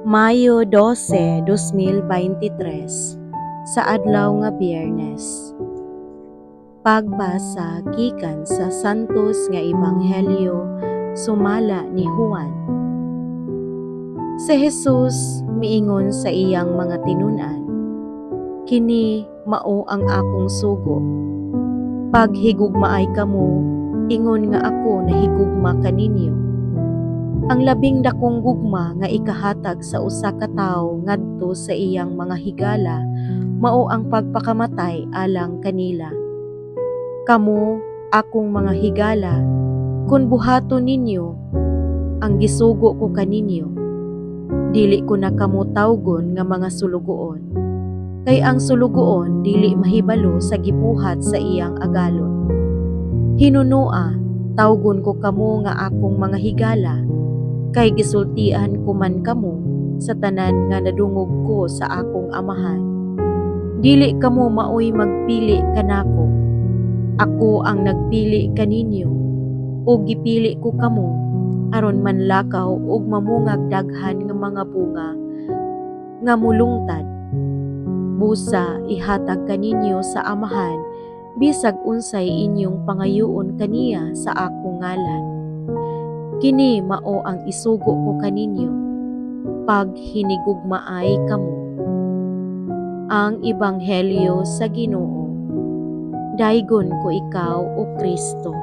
Mayo 12, 2023, sa adlaw nga Biyernes. Pagbasa gikan sa Santos nga Ebanghelyo sumala ni Juan. Si Jesus miingon sa iyang mga tinun-an, "Kini mao ang akong sugo: Paghigugmaay kamo ingon nga ako nahigugma kaninyo. Ang labing dakong gugma nga ikahatag sa usa ka tawo ngadto sa iyang mga higala mao ang pagpakamatay alang kanila. Kamo akong mga higala kun buhaton ninyo ang gisugo ko kaninyo. Dili ko na kamo tawgon nga mga sulugoon, kay ang sulugoon dili mahibalo sa gibuhat sa iyang agalon. Hinunoa tawgon ko kamo nga akong mga higala, kay gisultian ko man kamo sa tanan nga nadungog ko sa akong Amahan. Dili kamo maoy magpili kanako. Ako ang nagpili kaninyo, ug gipili ko kamo aron manlakaw ug mamungag daghan nga mga bunga nga molungtad. Busa ihatag kaninyo sa Amahan bisag unsay inyong pangayoon kaniya sa akong ngalan. Kini mao ang isugo ko kaninyo: Paghinigugmaay kamo." Ang Ebanghelyo sa Ginoo. Daygon ko ikaw, O Kristo.